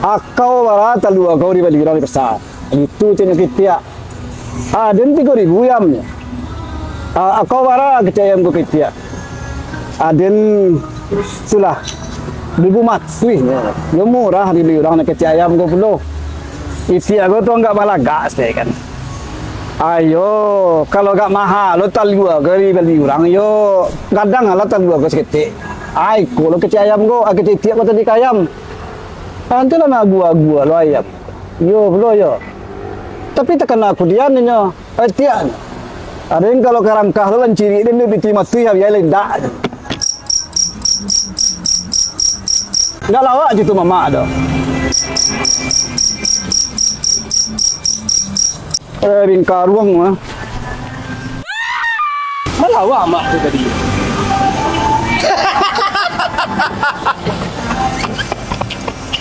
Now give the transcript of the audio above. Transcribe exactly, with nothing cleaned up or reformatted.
"Akau bara talua kau dibali urang di pasa?" Gitu caknyo kitiak. "Aden tigo ribu ayamnyo." "A-, akau bara kecek ayam ko kitiak?" "Aden tu lah, duo ribu matuih nyo. Yo murah dibali urang nyo kecek ayam ko pulo." Kitiak ko tu anggak balagak saketek kan. "Ayo, kalau agak maha lo talua ko dibali urang, yo gadang lah talua ko saketek. Ai, iko lo kecek ayam ko, ah, kecek kitiak ko tadi ka ayam. Antu lah nak agua-agua lo ayam. Iyo pulo yo. Tapi takana kudian inyo, ai tiak. Aden kalau karangkah lo lancirik den, pitih matuih, abiah lendak." Ndak lawak jo tu mamak tu. Eh, bingkaruang mah. Malawak mak tu tadi.